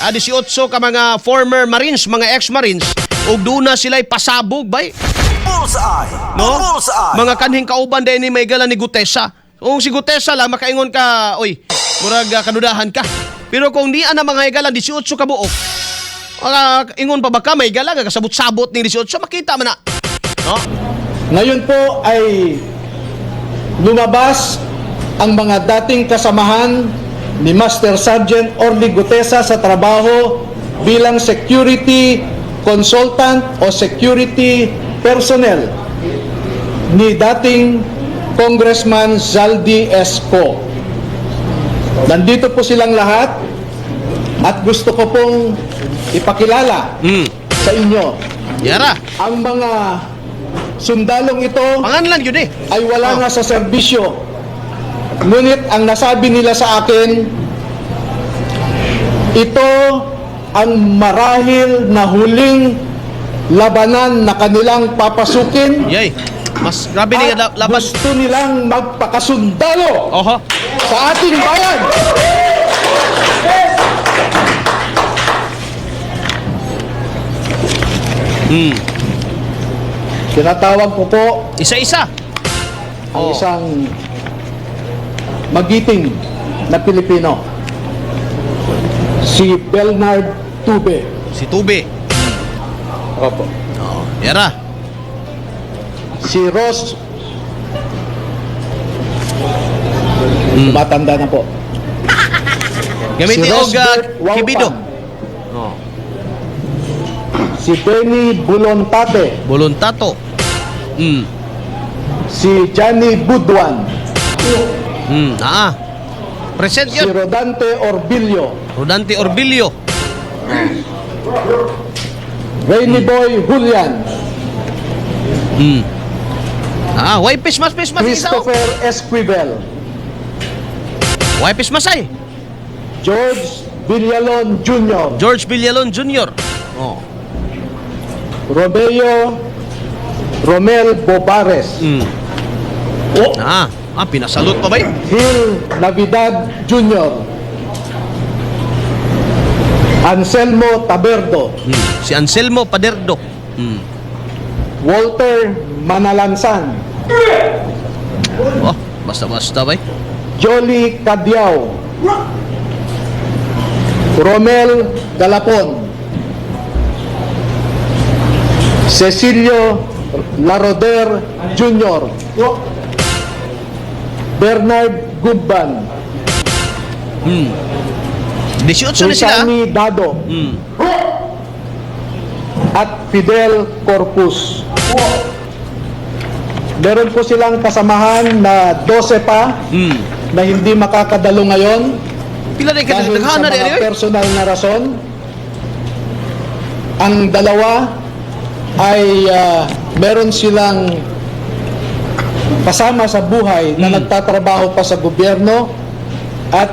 18 ka mga former Marines, mga ex-Marines, ug duna sila'y pasabog bay. Bullseye! No? Bullseye! Mga kanhing kauban din ni may gala ni Gutesa. Kung si Gutesa lang makaingon ka, oy, murag kadudahan ka. Pero kung di ana mga higala 18 ka buok, ingon pa ba ka may gala nga kasabot-sabot ni 18, makita man na. No? Ngayon po ay lumabas ang mga dating kasamahan ni Master Sergeant Orly Gutesa sa trabaho bilang security consultant o security personnel ni dating Congressman Zaldy Esco. Nandito po silang lahat at gusto ko pong ipakilala sa inyo Yara. ang mga sundalong ito Panganlan yun eh. ay wala na sa serbisyo. Ngunit ang nasabi nila sa akin, ito ang marahil na huling labanan na kanilang papasukin Yay. Mas grabe ni at labas. gusto nilang magpakasundalo Oho. sa ating bayan. Tinatawag ko po Isa-isa. ang Oh. isang magiting na Pilipino. Si Bernard Tube. Si Tube. Opo. Oo. Yara. Si Ross. Tumatanda na po. Gamitin Si og Rosbert Waupan. Kibido. Oh. Si Benny Bulontate. Voluntato. Si Johnny Budwan. Ah. Present Si yun. Rodante Orbillo. Rodante Orbilio. Rainy Boy Julian. Why pismas pismas isa. Oh. Christopher Esquivel. Why pismas ay? George Villalon Jr. George Villalon Jr. Oh. Romeo Romel Bobares. Oh. Ah, pinasalot pa ba yun? Gil Navidad Jr. Anselmo Taberdo. Si Anselmo Paderdo. Walter Manalansan. Oh, basta-basta ba yun? Jolly Cadiao. Romel Galapon. Cecilio Laroder Jr. Bernard Gubban. 18 na sila. Susani Dado. At Fidel Corpus. Meron po silang kasamahan na 12 pa na hindi makakadalo ngayon Pila na dahil sa kadaghan na mga rin. personal na rason. Ang dalawa ay meron silang kasama sa buhay na nagtatrabaho pa sa gobyerno at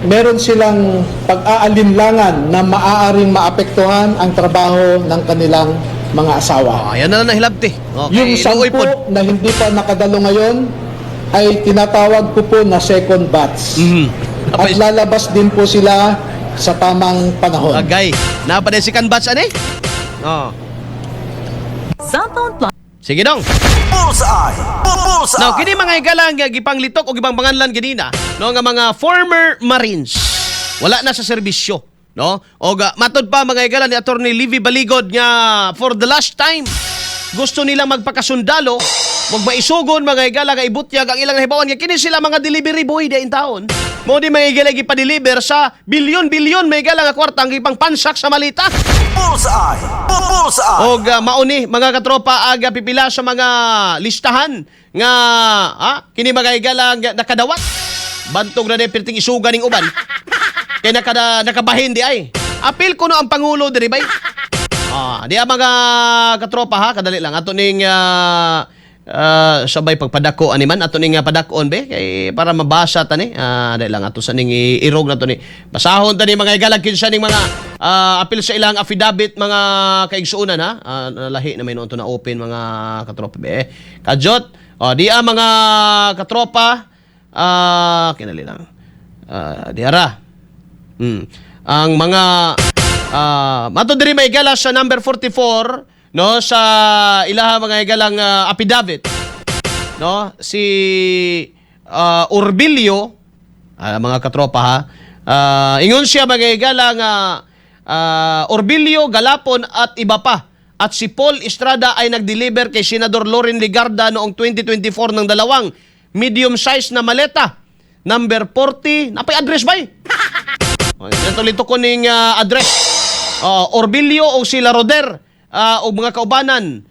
meron silang pag-aalinlangan na maaaring maapektuhan ang trabaho ng kanilang mga asawa. Oh, ayan na lang nahilabti. Okay, Yung luoy 10 pod. na hindi pa nakadalo ngayon ay tinatawag ko po na second batch. At lalabas din po sila sa tamang panahon. Agay. Napa din si Kanbats ani? Oh. Cellphone Plus. Sige dong. Bullseye! Bullseye! Now, kini mga higala nga gipanglitok o gibang panganlan ganina, no, nga mga former Marines. Wala na sa serbisyo, no? O ga, matod pa mga higala ni Attorney Livy Baligod nga for the last time gusto nilang magpakasundalo, wag maisugon mga higala nga ibutyag ang ilang hibawan nga kini sila mga delivery boy di in taon. Mo di mga higala gipa-deliver sa bilyon-bilyon mga higala nga kwarta ang gipang pansak sa malita. Bullseye! Bullseye! Og mauni mga katropa aga pipila sa mga listahan nga kini mga higala nga nakadawat. Bantog na din perting isuga ning uban. Kay nakabahin di ay. Apil kuno ang pangulo diri bay. Di ang mga katropa ha, kadali lang ato ning sabay pagpadako ani man ato ning padakon be kay para mabasa tani. Dali lang ato sa ning irog na to ni. Basahon tani mga higala kinsa ning mga apil sa ilang affidavit mga kaigsuonan ha. Lahi na may noon to na open mga katropa be. Kajot, oh, di ang mga katropa kinali lang. Di ara. Ang mga mato diri, mga higala, sa number 44, no, sa ilaha, mga higalang affidavit, no, si Orbilio, mga katropa ha, ingon siya, mga higala, nga Orbilio, Galapon at iba pa at si Paul Estrada ay nag-deliver kay Senador Loren Legarda noong 2024 ng dalawang medium size na maleta. Number 40, napay address ba eh? Ito ko ning address. Orbilio o sila Roder o mga kaubanan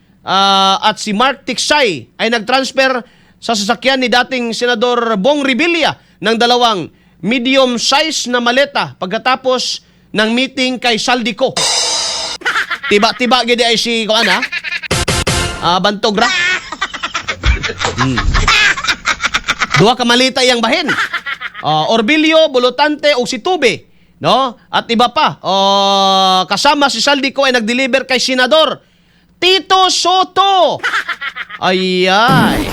at si Mark Tiksay ay nag-transfer sa sasakyan ni dating Senador Bong Revilla ng dalawang medium size na maleta pagkatapos ng meeting kay Zaldy Co. Tiba-tiba gid ay si kuan ha. Bantog ra. Duha ka malita iyang bahin. Orbilio, Bolotante ug si Tube, no? At iba pa. Kasama si Zaldy Co ay nag-deliver kay Senador Tito Sotto. Ay ay.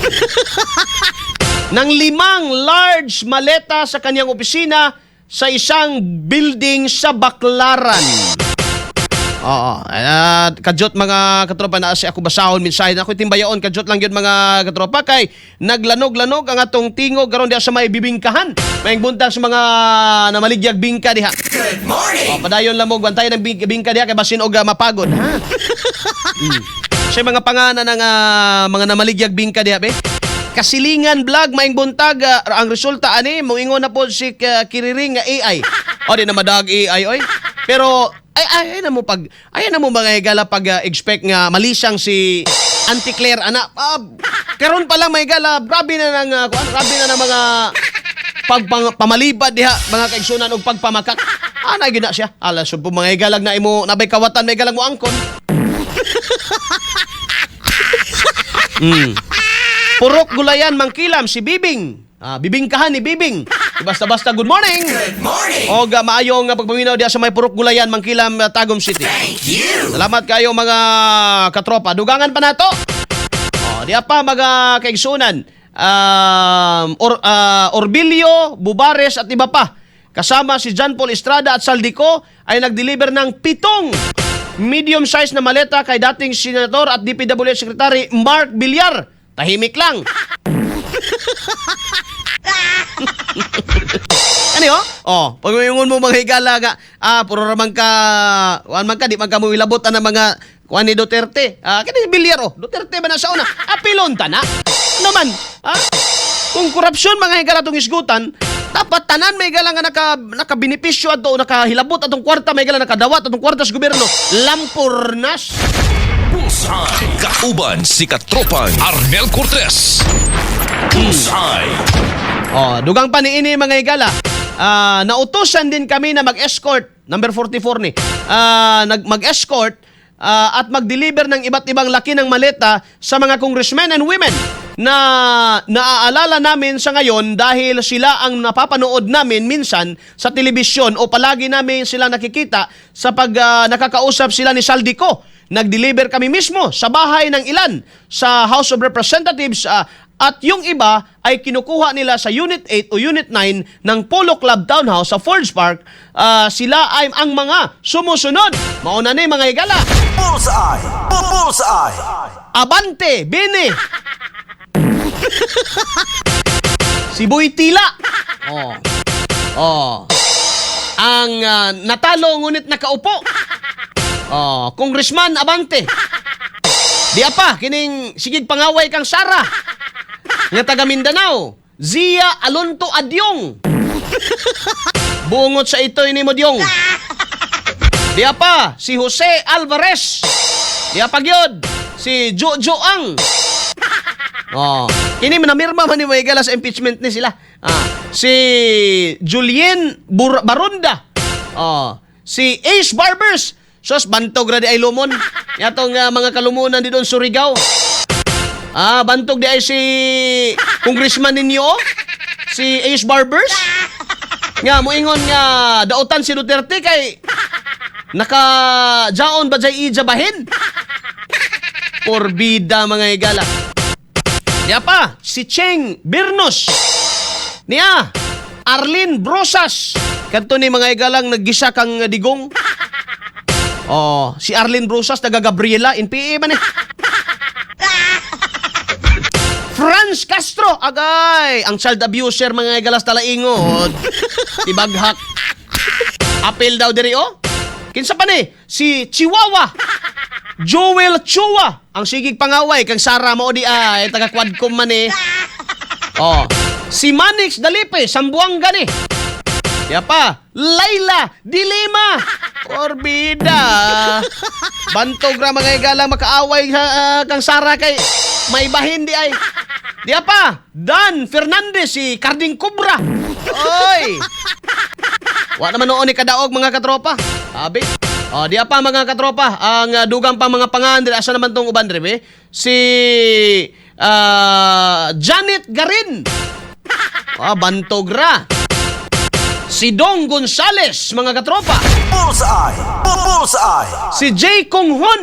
Ng limang large maleta sa kanyang opisina sa isang building sa Baclaran. Oo. Kadyot, mga katropa, na si ako basahon mensahe na ako timbayaon, kadyot lang yun, mga katropa, kay naglanog-lanog ang atong tingog karon diha sa may bibingkahan. May buntag sa mga namaligyag bingka diha. Good morning. Oh, padayon lang mo bantay ng bingka diha kay basin og mapagod ha. Sa mga pangana ng mga namaligyag bingka diha be. Kasilingan Vlog, maing buntag, ang resulta ani moingon na po si Kiriring nga AI. O di na madag AI oy. Pero ay ay ay na mo pag ay na mo, mga higala, pag expect nga malisang si Auntie Claire ana. Karon pa lang, mga higala, grabe na ng kuan, grabe na ng mga pagpamalibad diha, mga kaigsunan, og pagpamakak. Ana gina siya. Ala sud po, mga higalag, na imo nabay kawatan, may galag mo angkon. Purok Gulayan, Mangkilam, si Bibing. Bibingkahan ni Bibing. Basta-basta, good morning. Good morning. Og maayong pagpaminaw diha sa may Purok Gulayan, Mangkilam, Tagum City. Thank you. Salamat kayo, mga katropa. Dugangan pa nato. Oh, diha pa, mga kaigsunan. Orbilio, Bubares at iba pa. Kasama si John Paul Estrada at Zaldy Co ay nag-deliver ng pitong medium size na maleta kay dating senator at DPWH Secretary Mark Villar. Tahimik lang. Ano yun? Oh, pag umingon mo, mga higala, nga, puro raman ka, kuan man ka, di man ka mo ilabot ang mga kuan ni Duterte. Kini Villar oh, Duterte ba na sa una? Apilon ta na. Ano man? Kung korupsyon, mga higala, itong isgutan, dapat tanan may higala nga nakabenepisyo ato, nakahilabot atong kwarta, may higala nakadawat atong kwarta sa gobyerno. Lampurnas. Bullseye. Kauban si Katropang Arnel Cortez. Bullseye. Oh, dugang pa niini, mga higala. Nautusan din kami na mag-escort, number 44 ni. Mag-escort at mag-deliver ng iba't ibang laki ng maleta sa mga congressmen and women na naaalala namin sa ngayon dahil sila ang napapanood namin minsan sa telebisyon o palagi namin sila nakikita sa pag nakakausap sila ni Zaldy Co. Nag-deliver kami mismo sa bahay ng ilan sa House of Representatives at yung iba ay kinukuha nila sa Unit 8 o Unit 9 ng Polo Club Townhouse sa Forge Park. Sila ay ang mga sumusunod. Mauna ni, mga higala. Bullseye! Bullseye! Abante, Bene. Si Boy Tila. Oh. Oh. Ang natalo ngunit nakaupo. Oh, Congressman Abante. Di pa kining sigig pangaway kang Sara nga taga Mindanao. Zia Alonto Adyong. Bungot sa ito ini mo, Dyong. Di pa si Jose Alvarez. Di pa gyud si Jojo Ang. Oh, kini namirma man ni Maygala sa impeachment ni sila. Si Julien Barunda. Oh, si Ace Barbers. Sos bantog ra di ay lumon. Yatong mga kalumunan di doon Surigao. Bantog di ay si congressman ninyo, oh. Si Ace Barbers. Nga moingon nga dautan si Duterte kay naka jaon ba jay ija bahin? Porbida, mga higala. Niya pa, si Cheng Birnos. Niya, Arlene Brosas. Kadto ni, mga higalang, naggisa kang Digong. Oh, si Arlene Brosas, taga Gabriela, NPA man eh. Franz Castro, agay, ang child abuser, mga higalas, talaingod. Tibaghak. Apil daw diri oh. Kinsa pa ni? Si Chihuahua. Joel Chua. Ang sigig pangaway kang Sara mao di ay taga Quadcom man eh. Oh. Si Manix Dalipe, Sambuanga ni. Ya pa, Laila Dilima. Orbida. Bantog ra, mga higala, makaaway sa kang Sara kay may bahin di ay. Diya pa, Dan Fernandez, si Carding Cobra. Oy. Wa naman noon ni kadaog, mga katropa. Abi. Oh, diya pa, mga katropa, ang dugang pa mga pangan diri, asa naman tong uban diri? Si Janet Garin. Ah, bantog ra. Si Dong Gonzales, mga katropa. Bullseye! Bullseye! Si Jay Kong Hon.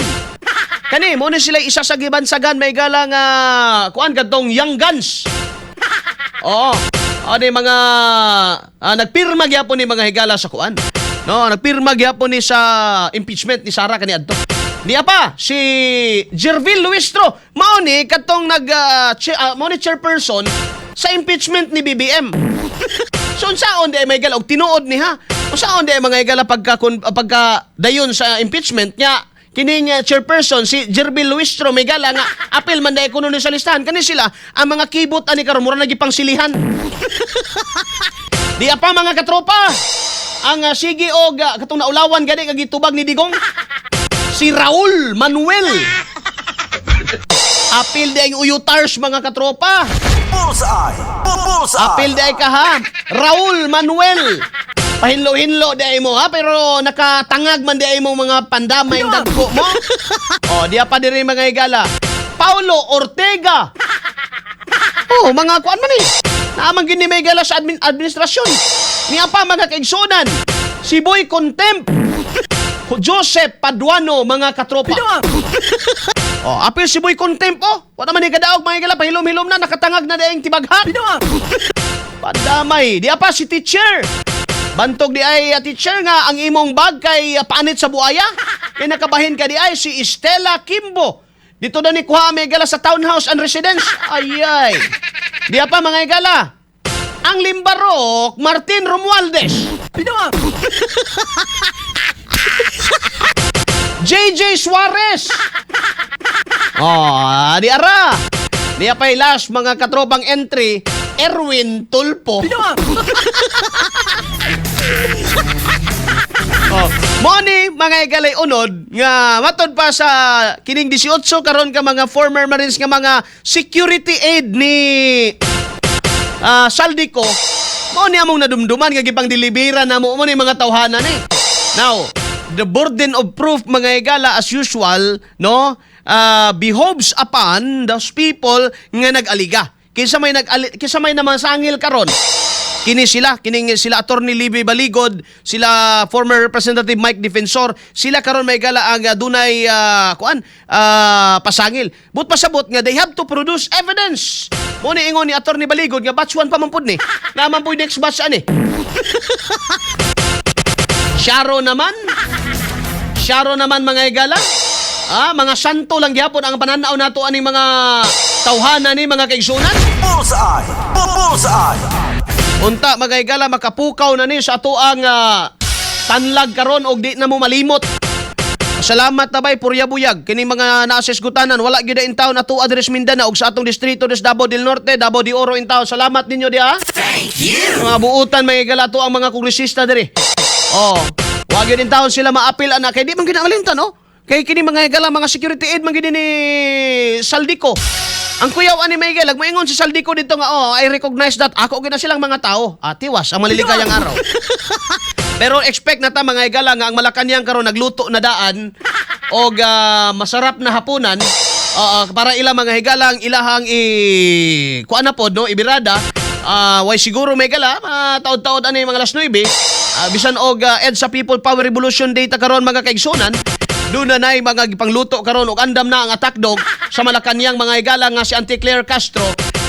Kani, mo ni sila isa sa gibansagan may galang kuan kadtong Young Guns. Oo. Ano yung mga nagpirma gyapon ni, mga higala, sa kuan. No, nagpirma gyapon ni sa impeachment ni Sara kani adto. Niya pa si Jervil Luistro, mao ni kadtong nag mao ni chairperson sa impeachment ni BBM. So unsaon di ay may gala og tinuod ni ha? Unsaon di ay, mga higala, pagka dayon sa impeachment nya kining chairperson si Jervil Luistro may gala nga apil man dai kuno ni sa listahan kani sila ang mga kibot ani karon mura nagipang-silihan. Di pa, mga katropa, ang sige og katong naulawan gani nga gitubag ni Digong, si Raul Manuel. Apil di ang uyutars, mga katropa. Bullseye! Bullseye! Apil di ay ka ha. Raul Manuel. Pahinlo-hinlo di ay mo ha, pero nakatangag man di ay mo mga pandamay dagko mo. Oh, di pa diri, mga higala. Paulo Ortega. Oh, mga kuan man eh. Naamang gini may gala sa administrasyon. Niya pa, mga kaigsunan. Si Boy Contempt. Joseph Paduano, mga katropa. Oh, apil si Boy Contempt oh. Wala man ni kadaog, mga higala, pahilom-hilom na, nakatangag na diayng tibaghak. Padamay, di pa si teacher. Bantog di ay teacher nga ang imong bag kay paanit sa buaya. Kay nakabahin ka di ay si Estela Kimbo. Dito na ni kuha, may gala, sa townhouse and residence. Ay ay. Di pa, mga higala. Ang Limbarok, Martin Romualdez. JJ Suarez. Oh, di ara. Di pa last, mga katropang entry, Erwin Tulfo. Oh, Moni, mga igalay, unod nga matod pa sa kining 18 karon ka mga former Marines nga mga security aid ni Zaldy Co, mao ni among nadumduman nga gipang delibera na mo mo ni mga tawhana ni. Now, the burden of proof, mga higala, as usual, no, behoves upon those people nga nag-aliga. Kinsa may namasangil karon? Kini sila, kining sila Attorney Libby Baligod, sila former Representative Mike Defensor, sila karon may gala ang dunay kuan pasangil. But pasabot nga they have to produce evidence. Mo ni ingon ni Attorney Baligod nga batch 1 pa man pud ni. Naman pud next batch ani. Sharo naman. Sharo naman, mga higala. Ah, mga santo lang gyapon ang pananaw nato aning mga tawhana ni, mga kaigsunan. Bullseye! Bullseye! Unta, mga higala, makapukaw na ni sa ato ang tanlag karon og di na mo malimot. Salamat na bay purya buyag kini mga naasesgutanan wala gyud in town ato address Mindanao ug sa atong distrito des Davao del Norte, Davao de Oro in town. Salamat ninyo diha. Thank you. Mga buutan, mga higala, ato ang mga kongresista diri. Oh, wa gyud in town sila maapil ana kay di man gyud malimtan no. Kay kini, mga higala, mga security aid man gyud ni Zaldy Co. Ang kuyaw ani Miguel, moingon si Zaldy Co dito nga, "Oh, I recognize that ako gyud na silang mga tao." Atiwas ang maliligayang araw. Pero expect na ta, mga higala, nga ang Malacanang karon nagluto na daan og masarap na hapunan para ila, mga higala, ang ilahang i kuan na pod no ibirada. Way siguro may gala mga taod-taod ani mga alas 9. Bisan og EDSA People Power Revolution Day ta karon, mga kaigsunan, doon na nay mga gipangluto karon og andam na ang attack dog sa Malacanang, mga higala, nga si Auntie Claire Castro.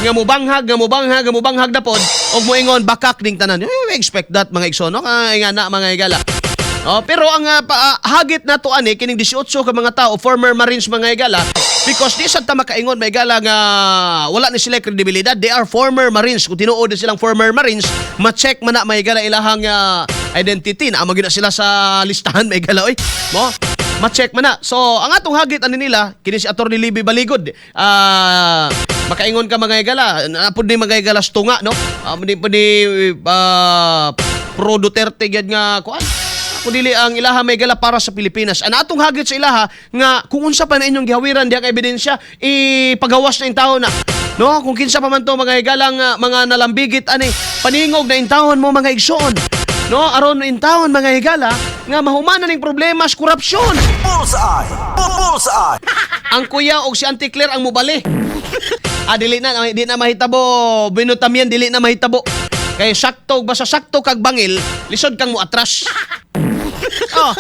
Nga mubanghag, nga mubanghag, nga mubanghag na pod og moingon bakak ning tanan. Eh, we expect that, mga igsoon, no? Kay nga na, mga higala. Oh, pero ang hagit nato ani kining 18 ka mga tao, former Marines, mga higala, because di sad ta makaingon, mga higala, nga wala ni sila kredibilidad. They are former Marines. Kung tinuod ni silang former Marines, ma-check man na, mga higala, ilahang identity na na sila sa listahan, mga higala, oy. Mo ma-check man na. So, ang atong hagit ani nila, kini si Attorney Libby Baligod. Makaingon ka, mga higala, napud ni, mga higala, tunga, no? Ni pud ni pro Duterte gyud nga kuan. Kung dili ang ilaha may gala para sa Pilipinas. Ang atong hagit sa ilaha nga kung unsa pa na inyong gihawiran diha ka ebidensya, ipagawas na intawon na. No, kung kinsa pa man to, mga higalang mga nalambigit ani, paningog na intawon mo, mga igsoon. No, aron intawon, mga higala, nga mahumanan ning problema sa korupsyon. Bullseye! Bullseye! Ang kuya og si Auntie Claire ang mubali. Dili na, di na mahitabo. Binutamyan, dili na mahitabo. Kay sakto, basta sakto kag bangil, lisod kang muatras. Oh.